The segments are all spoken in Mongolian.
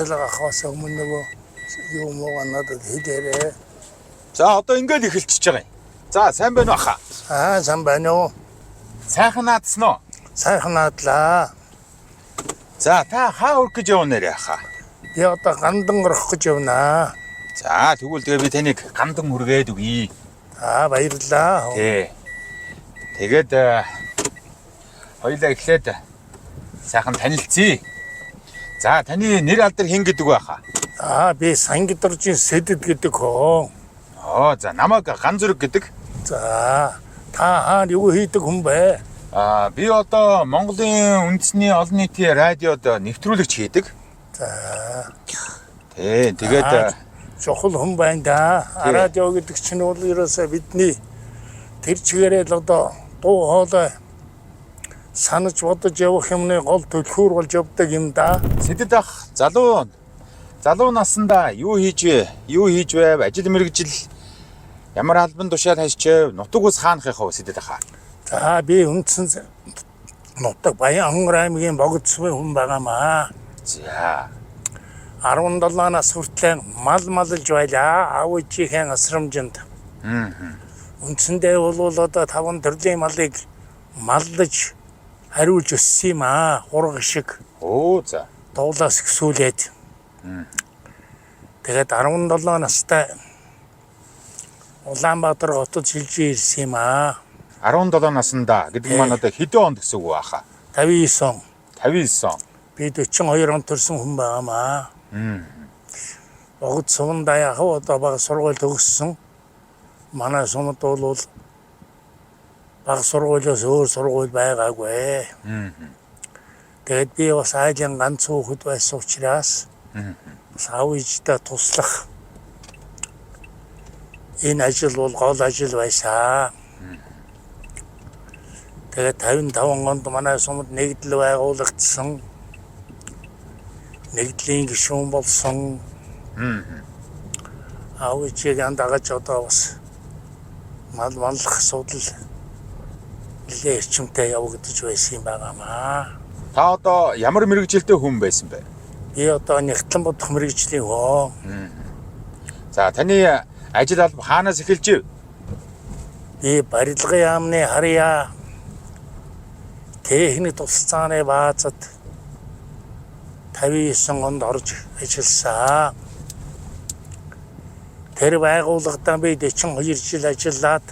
Хандлага авахаас өмнө нөгөө юу муугаа надад хэлээрээ. За, одоо ингээд эхэлчихэж байгаа юм. За, сайн байна уу, ахаа? Аа, сайн байна уу? Сайхан наадсан уу? Сайхан наадлаа. За, та хаа хүрэх гэж явна нэрээ, ахаа? Би одоо Гандан орох гэж явнаа. За, тэгвэл тэгээ би таныг Гандан хүргээд өгье. Аа, баярлалаа. Тий. Тэгээд хоёулаа эхлээд сайхан танилцъя. За, таны нэр алдар хэн гэдэг вэ, ахаа? Аа, би Сангидоржийн Сэдэд гэдэг хөө. Оо, за, намайг Ганзүрэг гэдэг. За, та хаана юу хийдэг хүн бэ? Аа, би одоо Монголын үндэсний олон нийтийн радиод нэвтрүүлэгч хийдэг. За. Тий, тэгээд Аа, чухал хүн байна да. Тий. Радио гэдэг чинь бол ерөөсөө бидний тэр чигээрээ л одоо дуу хоолой санаж бодож явах юмны гол түлхүүр болж явдаг юм да. Сэдэд ах, залуу наснда юу хийж байв? Ажил мэргэжил ямар албан тушаал хайчив? Нутаг ус хаанах вэ, Сэдэд ахаа? За, би үндсэн нутаг Баян-Хонгор аймгийн Богд сумын хүн байгаамаа. За. 17 нас хүртэл мал малж байлаа. Аав ээжийнхээ асрамжинд. Үндсэндээ бол одоо таван төрлийн малыг маллаж хариулж өссөн юм аа. Хураг шиг Оо, за. дуулаас өсүүлээд. Тэгээд 17 настай Улаанбаатар хотод шилжиж ирсэн юм аа. 17 наснда гэдэг маань одоо хэдэн онд гэсэн үг вэ, ахаа? 59 он. 59 он. Би 42 он төрсэн хүн байгаамаа. Богд суманд яг одоо бага сургууль төгссөн. Манай сумд бол бага сургуулиас өөр сургууль байгаагүй. Тэгээд би бас айлын ганц хүүхэд байсан учраас бас аав ээждээ туслах энэ ажил бол гол ажил байсан. Тэгээд 55 онд манай сумд нэгдэл байгуулагдсан. Нэгдлийн гишүүн болсон. Аав ээжийг дагаж одоо бас мал маллах асуудал нэлээд эрчимтэй явагдаж байсан юм байгаамаа. Та одоо ямар мэргэжилтэй хүн байсан бэ? Би одоо нягтлан бодох мэргэжлийн хүн. За, таны ажил алба хаанаас эхэлж ив? Би барилгын яамны харьяа техник тусалцааны баазад 59 онд орж ажилласан. Тэр байгууллагадаа би 42 жил ажиллаад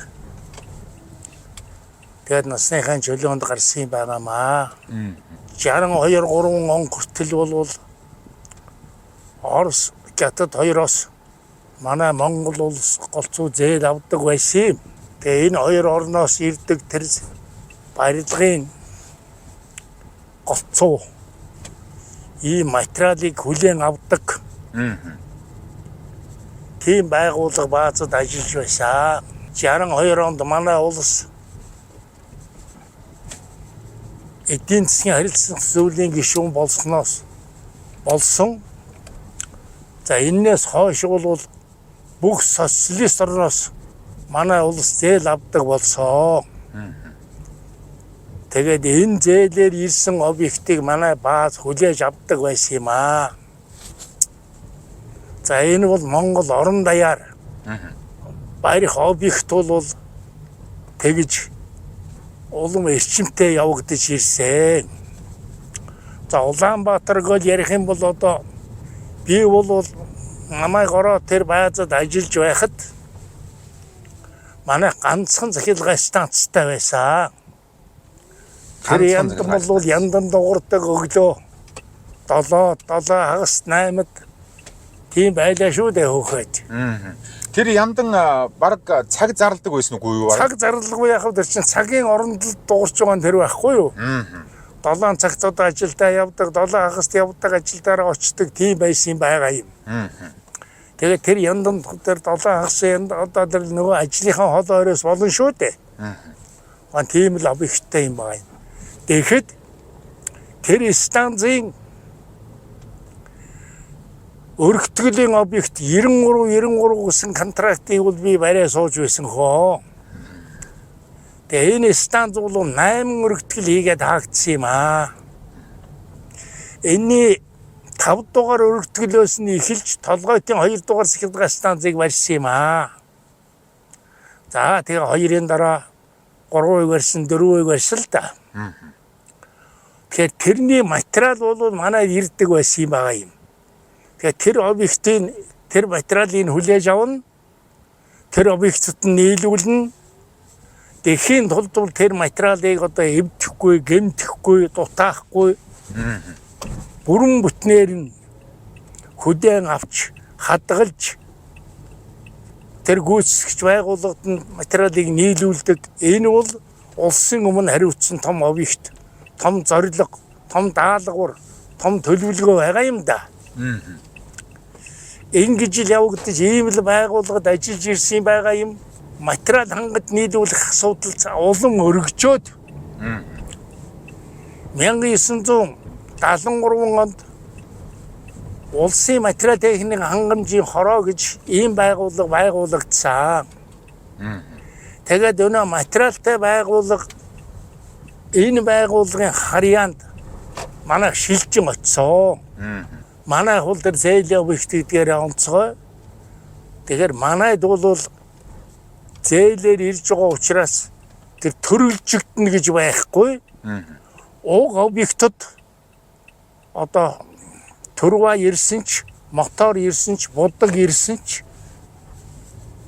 тэгээд насныхаа чөлөөнд гарсан юм байгаамаа. 62 3 он хүртэл бол Орос, Хятад хоёроос манай Монгол улс голцоо зээл авдаг байсан юм. Тэгээ энэ хоёр орноос ирдэг тэр барилгын голцоо ийм материалыг хүлээн авдаг. Тийм байгууллага баазад ажиллаж байсан. 62 онд манай улс эдийн засгийн харилцан зүйлийн гишүүн болсноос болсон. За, энээс хойш бол бүх социалист орноос манай улс зээл авдаг болсон. Тэгээд энэ зээлээр ирсэн объектыг манай бааз хүлээж авдаг байсан юм аа. За, энэ бол Монгол орон даяар барих объект бол тэгж улам эрчимтэй явагдаж ирсэн. За, Улаанбаатар гол ярих юм бол одоо би бол намайг ороо тэр баазад ажиллаж байхад манай ганцхан захиргаа станцтай байсан. Тэр яндан бол яндан дуурдаг өглөө 7 7 хагас 8-д тийм байлаа шүү дээ, хөөхөд. Тэр яндан баг цаг зарладаг байсан үгүй юу? Цаг зарлаггүй, яг тэр чинь цагийн оронд л дуурч байгаа нь тэр байхгүй юу? 7 цагт одоо ажилдаа явдаг, 7 хагаст явдаг, ажилдаараа очдог тийм байсан юм байгаа юм. Тэгээд тэр яндан тэр 7 хагас янд одоо тэр нөгөө ажлынхаа хоолой оройс болно шүү дээ. Аа, тийм л объекттэй юм байна. Тэгэхэд тэр станцын өргөтгөлийн объект 93 93 гэсэн контрактыг бол би бариа сууж байсан хөө. Тэгээ энэ станц бол 8 өргөтгөл хийгээд хаагдсан юм аа. Энийний 5 дугаар өргөтгөлөөс нь эхэлж Толгойтын 2 дугаар сахилгын станцыг барьсан юм аа. За тэгээ хоёрын дараа 3-ыг барьсан, 4-ыг барьсан л да. Тэгэхээр тэрний материал бол манай ирдэг байсан юм байгаа юм. Тэгэхээр тэр объектын тэр материалыг хүлээж авна. Тэр объектэд нь нийлүүлнэ. Тэхийн тулд бол тэр материалыг одоо эвдэхгүй, гэмтэхгүй, дутаахгүй бүрэн бүтнээр нь хөдөөн авч хадгалж тэр гүйцэтгэгч байгууллагад нь материалыг нийлүүлдэг. Энэ бол улсын өмнө хариуцсан том объект, том зорилго, том даалгавар, том төлөвлөгөө байгаа юм да. Ингэж л явагдаж ийм л байгууллагад ажиллаж ирсэн байгаа юм. Материал хангад нийлүүлэх асуудал улам өргөжөөд 1973 онд Улсын материал техникийн хангамжийн хороо гэж ийм байгууллага байгуулагдсан. Тэгээд өнөө материалтай байгууллага энэ байгууллагын харьяанд манай шилжин очсон. Манай хул дээр зээлийн объект гэдгээр онцгой. Тэгэхээр манайд бол зээлээр ирж байгаа учраас тэр төрөлжигдэнэ гэж байхгүй. Уг объектод одоо турва ирсэн ч, мотор ирсэн ч, будаг ирсэн ч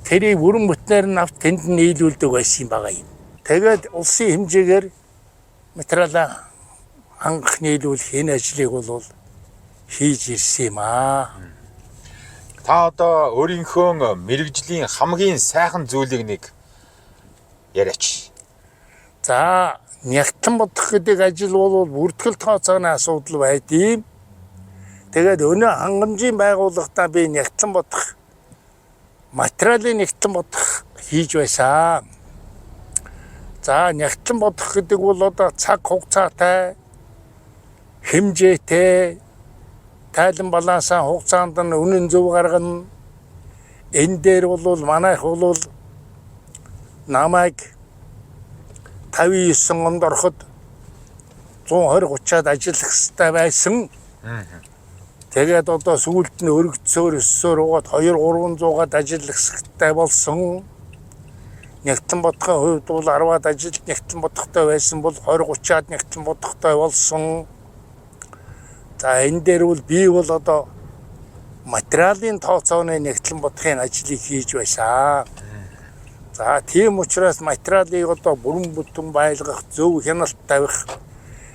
тэрийг бүрэн бүтнээр нь авч тэнд нь нийлүүлдэг байсан юм байгаа юм. Тэгээд улсын хэмжээгээр материалаа хангах нийлүүлэх энэ ажлыг бол хийж ирсэн юм аа. Та одоо өөрийнхөө мэргэжлийн хамгийн сайхан зүйлийг нэг яриач. За, нягтлан бодох гэдэг ажил бол бүртгэл тооцооны асуудал байдийм. Тэгээд өнөө хангамжийн байгууллагатаа би нягтлан бодох материалын нягтлан бодох хийж байсан. За, нягтлан бодох гэдэг бол одоо цаг хугацаатай, хэмжээтэй, тайлан балансаа хугацаанд нь үнэн зөв гаргана. Энэ дээр бол манайх бол намайг 59 онд ороход 120 30-аад ажиллах хэрэгтэй байсан. Тэгээд одоо сүүлд нь өргөцөөр өссөөр угаад 2 300-аад ажиллах хэрэгтэй болсон. Нягтлан бодохын хувьд бол 10-аад ажил нягтлан бодохтой байсан бол 20 30-аад нягтлан бодохтой болсон. За, энэ дээр бол би бол одоо материалын тооцооны нягтлан бодохын ажлыг хийж байсан. За, тийм учраас материалыг одоо бүрэн бүтэн байлгах, зөв хяналт тавих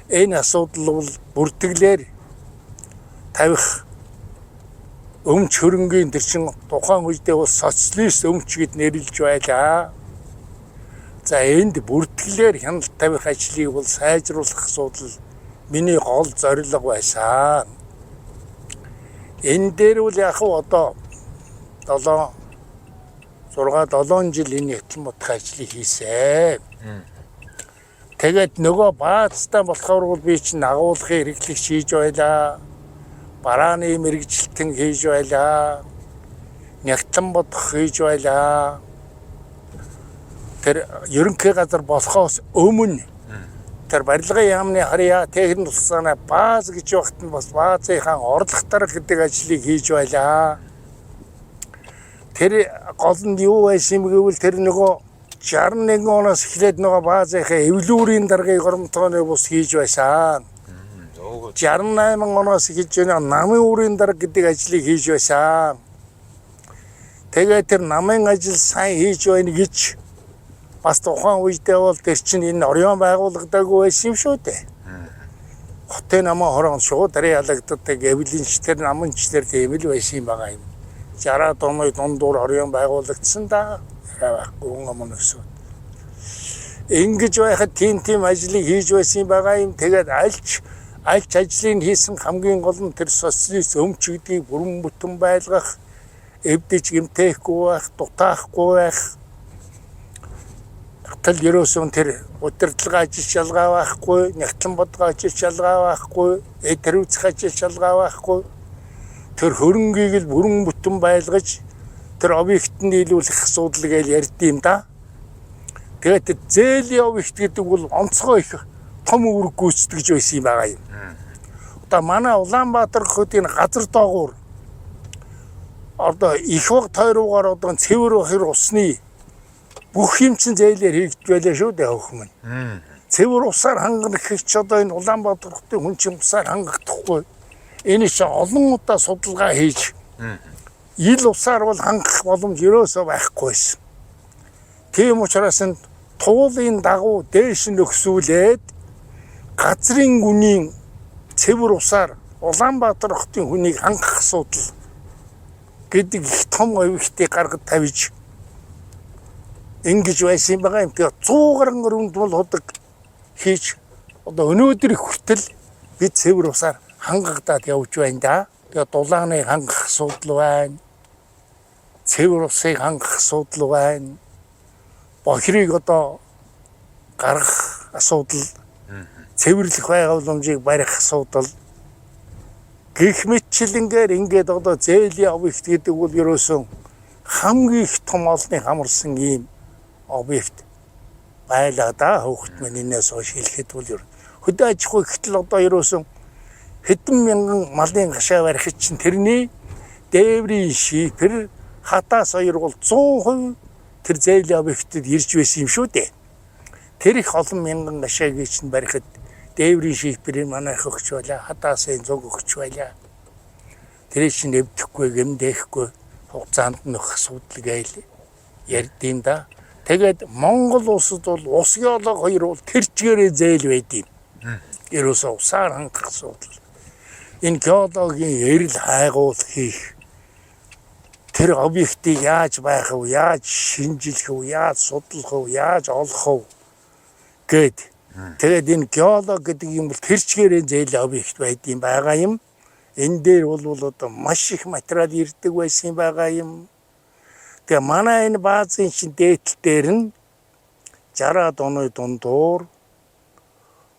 энэ асуудал бол бүртгэлээр тавих өмч хөрөнгийн тэр чин тухайн үедээ бол социалист өмч гэд нэрлэж байлаа. За, энд бүртгэлээр хяналт тавих ажлыг бол сайжруулах асуудал миний гол зорилго байсан. Энэ дээр бол яг одоо 7 6 7 жил энэ нягтлан бодох ажлыг хийсэн. Тэгээд нөгөө баазтай болохоор бол би чинь агуулгын хэрэглэгч хийж байлаа. Барааны мэргэжилтэн хийж байлаа. Нягтлан бодох хийж байлаа. Тэр ерөнхий газар болохоос өмнө тэр барилгын яамны харьяа техник тусгааны бааз гэж багт нь бас баазынхаа орлого дарга гэдэг ажлыг хийж байлаа. Тэр гол нь юу байсан юм гэвэл тэр нөгөө 61 оноос эхлээд нөгөө баазынхаа эвлүүрийн даргыг оромтооны бус хийж байсан. 68 оноос эхэлж намын үүрийн дарга гэдэг ажлыг хийж байсан. Тэгээд тэр намын ажил сайн хийж байна гэж бас тухайн үедээ бол тэр чинь энэ орион байгуулагдаагүй байсан юм шүү дээ. Хотын намын хорон шууд дарыг ялагддаг, эвлэнч тэр намынч тэр тийм л байсан юм байгаа юм. 60-аад оны дундуур орион байгуулагдсан да. Байхгүй юм өсөө. Ингэж байхад тийм ажлыг хийж байсан байгаа юм. Тэгээд альч ажлыг хийсэн хамгийн гол нь тэр социалист өмч гэдгийг бүрэн бүтэн байлгах, эвдэж гэмтээхгүй байх, дутаахгүй байх. Тал ерөөсөн тэр удирдлага ажил шалгаа байхгүй, нягтлан бодгоо ажил шалгаа байхгүй, эд хариуцах ажил шалгаа байхгүй. Тэр хөрөнгийг л бүрэн бүтэн байлгаж тэр объектэнд нийлүүлэх асуудал гэж ярьд юм да. Тэгээд тэр зээлийн объект гэдэг бол онцгой их том үүрэг гүйцэтгэж байсан юм байгаа юм. Одоо манай Улаанбаатар хотын газар доогуур одоо их баг тойруугаар одоо цэвэр бохир усны бүх юм чин зээлээр хийгдэж байлаа шүү дээ хөх минь. Цэвэр усаар хангах гэх чи одоо энэ Улаанбаатар хотын хүн чинь усаар хангахдахгүй. Энэ чинь олон удаа судалгаа хийж ил усаар бол хангах боломж ерөөсөө байхгүй байсан. Тийм учраас энэ туулын дагуу дээш нь өгсүүлээд газрын гүнийн цэвэр усаар Улаанбаатар хотын хүнийг хангах асуудал гэдэг их том объектыг гаргаж тавьж ингэж байсан юм байгаа юм. Тэгээ 100 гаруй өрөмд бол худаг хийж одоо өнөөдөр хүртэл бид цэвэр усаар хангагдаад явж байна да. Тэгээ дулааныг хангах асуудал байна. Цэвэр усыг хангах асуудал байна. Бохирыг одоо гаргах асуудал, цэвэрлэх байгууламжийг барих асуудал гэх мэтчилэнгээр ингээд одоо зээлийн объект гэдэг бол ерөөсөн хамгийн их том олонний хамарсан ийм объект байлаа да. Хөөхт минь энэс хойш хэлэхэд бол ер хөдөө аж ахуй гэтэл одоо ерөөсөн хэдэн мянган малын гашаа барихад чинь тэрний дээврийн шипер хатаас хоёр бол 100% тэр зээлийн объектэд ирж байсан юм шүү дээ. Тэр их олон мянган гашаагийг чинь барихад дээврийн шиперийг манайх өгч байлаа, хадаасын зуг өгч байлаа. Тэр чинь эвдэхгүй, гэмдээхгүй хугацаанд нөх асуудал гээл ярьдیں да. Тэгээд Монгол улсад бол ус геолог хоёр бол тэр чигээрээ зээл байд юм. Ерөөсөө усаар хангах асуудал. Энэ геологийн эрэл хайгуул хийх тэр объектыг яаж байх вэ, яаж шинжилэх вэ, яаж судлах вэ, яаж олох вэ гэд. Тэгээд энэ геолог гэдэг юм бол тэр чигээрээ зээл объект байд юм байгаа юм. Энэ дээр бол одоо маш их материал ирдэг байсан байгаа юм. Тэгээ манай энэ баазын чинь дээдл дээр нь 60-аад оны дундуур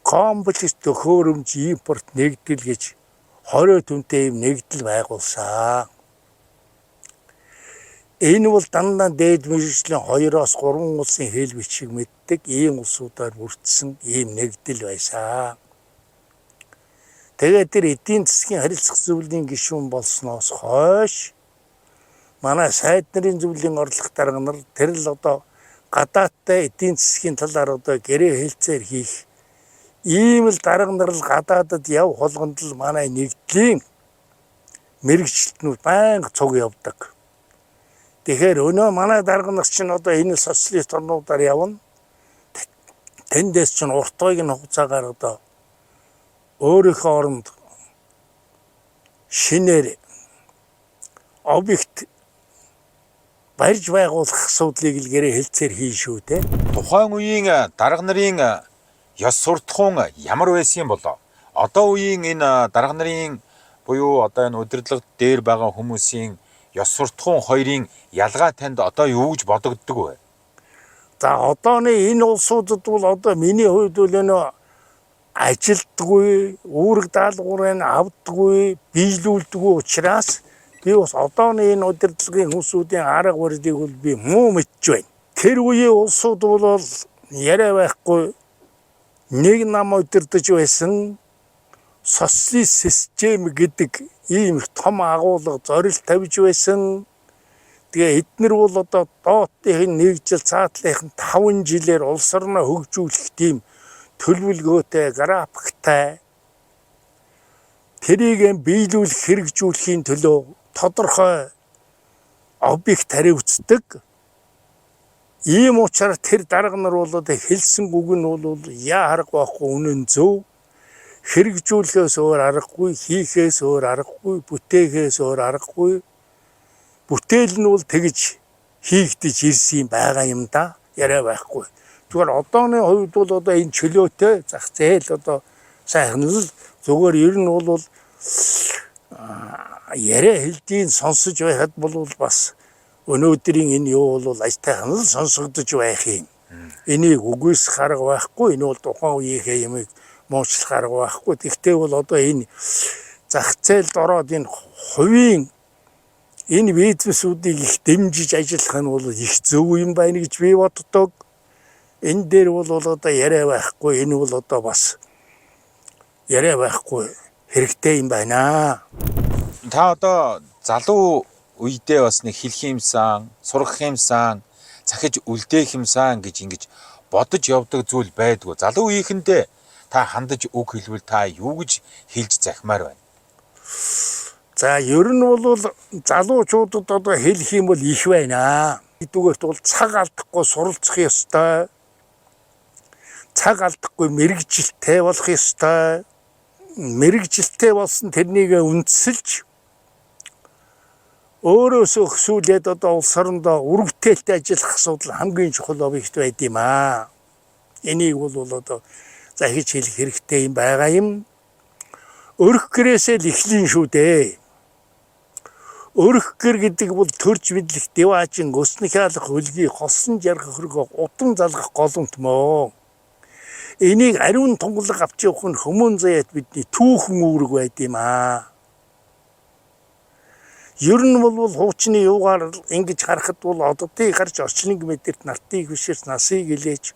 комплекс төхөөрөмж импорт нэгдэл гэж 20 түнтэй юм нэгдэл байгуулсан. Энэ бол дандаа дээд мэргэжлийн 2-оос 3 улсын хэл бичиг мэддэг ийм улсуудаар бүрдсэн ийм нэгдэл байсан. Тэгээд тэр эдийн засгийн харилцах зөвлөлийн гишүүн болсноос хойш манай сайд нарын зөвлөлийн орлох дарга нар тэр л одоо гадаадтай эдийн засгийн талаар одоо гэрээ хэлцээр хийх ийм л дарга нар л гадаадад яв холгонд л манай нэгдлийн мэргэжилтнүүд байнга цуг явдаг. Тэгэхээр өнөө манай дарга нар чинь одоо энэ социалист орнуудаар явна. Тэндээс чинь урт хоёрын хугацаагаар одоо өөрийнхөө оронд шинээр объект барьж байгуулах асуудлыг л гэрээ хэлцээр хийн шүү те. Тухайн үеийн дарга нарын ёс суртахуун ямар байсан юм болоо? Одоо үеийн энэ дарга нарын буюу одоо энэ удирдлага дээр байгаа хүмүүсийн ёс суртахуун хоёрын ялгаа танд одоо юу гэж бодогддог вэ? За одооны энэ улсуудад бол одоо миний хувьд бол энэ ажилдгүй, үүрэг даалгаврыг авдаггүй, биелүүлдэггүй учраас би бас одооны энэ удирдлагын хүмүүсүүдийн арга барилыг бол би муу мэдж байна. Тэр үеийн улсууд бол яриа байхгүй нэг нам удирдах байсан социалист систем гэдэг ийм их том агуулга зорилт тавьж байсан. Тэгээ эднэр бол одоо доотлын нэг жил, цаатлынх нь 5 жилээр улс орноо хөгжүүлэх тийм төлөвлөгөөтэй, графиктай тэрийг биелүүлэх хэрэгжүүлэхийн төлөө тодорхой объект хариуцдаг. Ийм учраас тэр дарга нар бол одоо хэлсэн үг нь бол яа харга байхгүй үнэн зөв. Хэрэгжүүлэхээс өөр аргагүй, хийхээс өөр аргагүй, бүтээхээс өөр аргагүй. Бүтээл нь бол тэгж хийгдэж ирсэн юм байгаа юм да. Яриа байхгүй. Зүгээр одооны хувьд бол одоо энэ чөлөөтэй зах зээл одоо сайхан л зүгээр ер нь бол яриа хэлдгийг сонсож байхад бол бас өнөөдрийн энэ юу бол ажтайхан л сонсогдож байх юм. Энийг үгүйсэх арга байхгүй. Энэ бол тухайн үеийнхээ юмыг муучлах арга байхгүй. Тэгвэл бол одоо энэ зах зээлд ороод энэ хувийн энэ бизнесүүдийг их дэмжиж ажиллах нь бол их зөв юм байна гэж би боддог. Энэ дээр бол одоо яриа байхгүй. Энэ бол одоо бас яриа байхгүй. Хэрэгтэй юм байна. Та одоо залуу үедээ бас нэг хэлэх юмсан, сурах юмсан, захиж үлдээх юмсан гэж ингэж бодож явдаг зүйл байдгүй. Залуу үеийнхэндээ та хандаж үг хэлбэл та юу гэж хэлж захимаар байна? За, ер нь бол залуучуудад одоо хэлэх юм бол их байна. Нэгдүгээрт бол цаг алдахгүй суралцах ёстой. Цаг алдахгүй мэргэжилтэй болох ёстой. Мэргэжилтэй болсон тэрнийг үндэсэлж, өөрөөсөө өсүүлээд одоо улс орондоо үр бүтээлтэй ажиллах асуудал хамгийн чухал объект байд юм аа. Энийг бол одоо захиж хэлэх хэрэгтэй юм байгаа юм. Өрх гэрээсээ л эхлэн шүү дээ. Өрх гэр гэдэг бол төрж мэдлэх деваачин өснөх алах хөлгийг холсон жаргах хөргөө удам залгах голомтмоо. Энийг ариун тунгалаг авч явах нь хүмүүн заяат бидний түүхэн үүрэг байд юм аа. Ер нь бол хуучны юугаар ингэж харахад бол оддыг харж орчлонг мэдэрт, нартыг бишэрч, насыг илээж,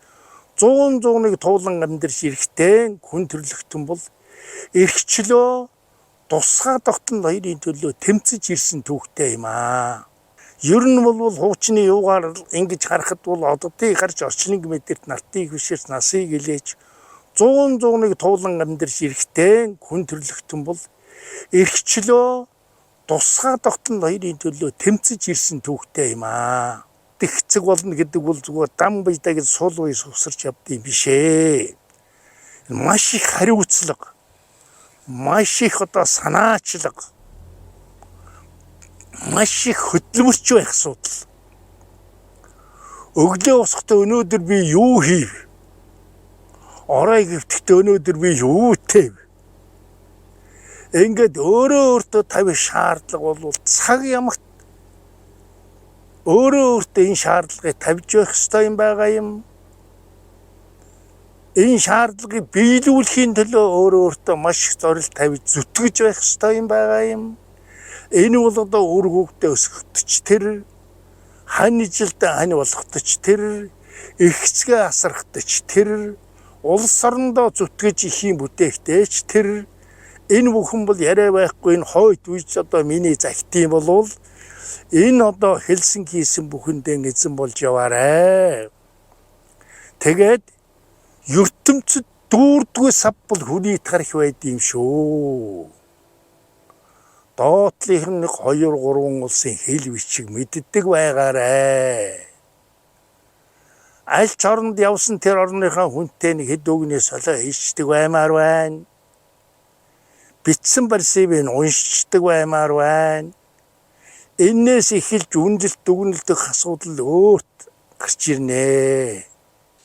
100 101 туулан амьдарч эрэхтэй хүн төрлөختөн бол эрхчлөө тусгай тогтнол хоёрын төлөө тэмцэж ирсэн түүхтэй юм аа. Ер нь бол хуучны юугаар ингэж харахад бол оддыг харж орчлонг мэдэрт, нартыг бишэрч, насыг илээж, 100 101 туулан амьдарч эрэхтэй хүн төрлөختөн бол эрхчлөө тусгай тогтнол хоёрын төлөө тэмцэж ирсэн түүхтэй юм аа. Тэгцэг болно гэдэг бол зүгээр дам баядаа гэж сул үе сувсарч явд юм биш ээ. Маш их хариуцлага, маш их одоо санаачлага, маш их хөдөлмөрч байх асуудал. Өглөө босохдоо өнөөдөр би юу хийв? Орой гэвтэхдээ өнөөдөр би юу итэв? Ингээд өөрөө өөртөө тавих шаардлага бол цаг ямагт өөрөө өөртөө энэ шаардлагыг тавьж байх ёстой юм байгаа юм. Энэ шаардлагыг биелүүлэхийн төлөө өөрөө өөртөө маш их зорилт тавьж зүтгэж байх ёстой юм байгаа юм. Энэ бол одоо үр хөвгтөө өсгөхтөч тэр хань ижилдээ хань болгохточ тэр эрхцгээ асрахтч тэр улс орондоо зүтгэж ихийн бүтээхтэйч тэр энэ бүхэн бол яриа байхгүй. Энэ хойд үеч одоо миний захтын болвол энэ одоо хэлсэн хийсэн бүхэндээ эзэн болж яваарэ. Тэгээд ертөнцид дүүрдгүй сав бол хүний тарих байд юм шүү. Доотлих нь 2 3 улсын хэл бичиг мэддэг байгаарэ. Аль ч оронд явсан тэр орныхаа хүнтэй нэг хэд өгнөө солио хийчдэг баймаар байна. Бичсэн барьсыг нь уншичдаг баймаар байна. Энээс эхэлж үнэлэлт дүгнэлдэх асуудал өөрт гарч ирнэ.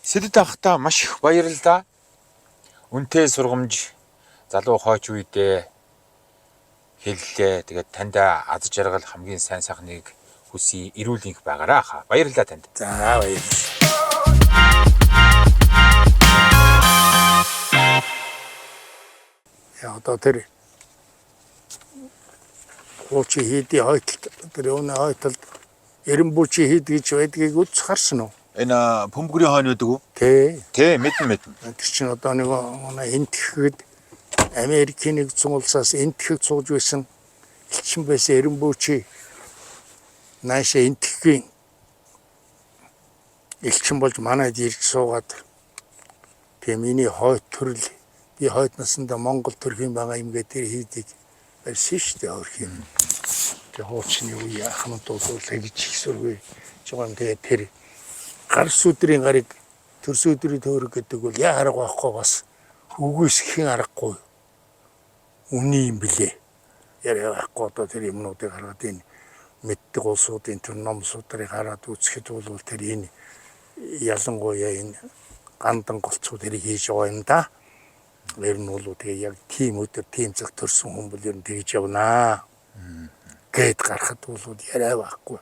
Сэдэд ахта маш их баярлалаа. Үнтэй сургамж залуу хойч үедээ хэллээ. Тэгээд танд аз жаргал, хамгийн сайн сайхныг хүсье. Эрүүл энх байгаарай хаа. Баярлалаа танд. За, баярлалаа. Я одоо тэр хуучин хийдийн хойтолд, тэр юуны хойтолд Эренбүүчийн хийд гэж байдгийг үз харсан уу? Энэ бөмбөрийн хойно байдаг уу? Тий. Тий, мэднэ, мэднэ. Тэр чинь одоо нэг манай Энэтхэгт Америкийн нэгдсэн улсаас Энэтхэг сууж байсан элчин байсан Эренбүүчи нааша Энэтхэгийн элчин болж манайд ирж суугаад, тэгээ миний хойд төрөл, би хойд насандаа Монгол төрхийн байгаа юм гээ тэр хийдийг барьсан шүү дээ, өөрх юм. Тэгээ хуучны үе ахмад бол гэж их сүргүй жоо юм. Тэгээ тэр гар сүдрийн гарыг төрс өдрийн төөрөг гэдэг бол яа арга байхгүй, бас үгүйсгэхийн аргагүй үний юм билээ. Яриа байхгүй, одоо тэр юмнуудыг хараад, энэ мэддэг улсуудын тэр ном судрыг хараад үзэхэд бол тэр энэ ялангуяа энэ гандан голцоо тэрийг хийж байгаа юм да. Ер нь бол тэгээ яг тийм өдөр тийм цаг төрсөн хүн бол ер нь тэгж явнаа. Гэт гарахад бол яриа байхгүй.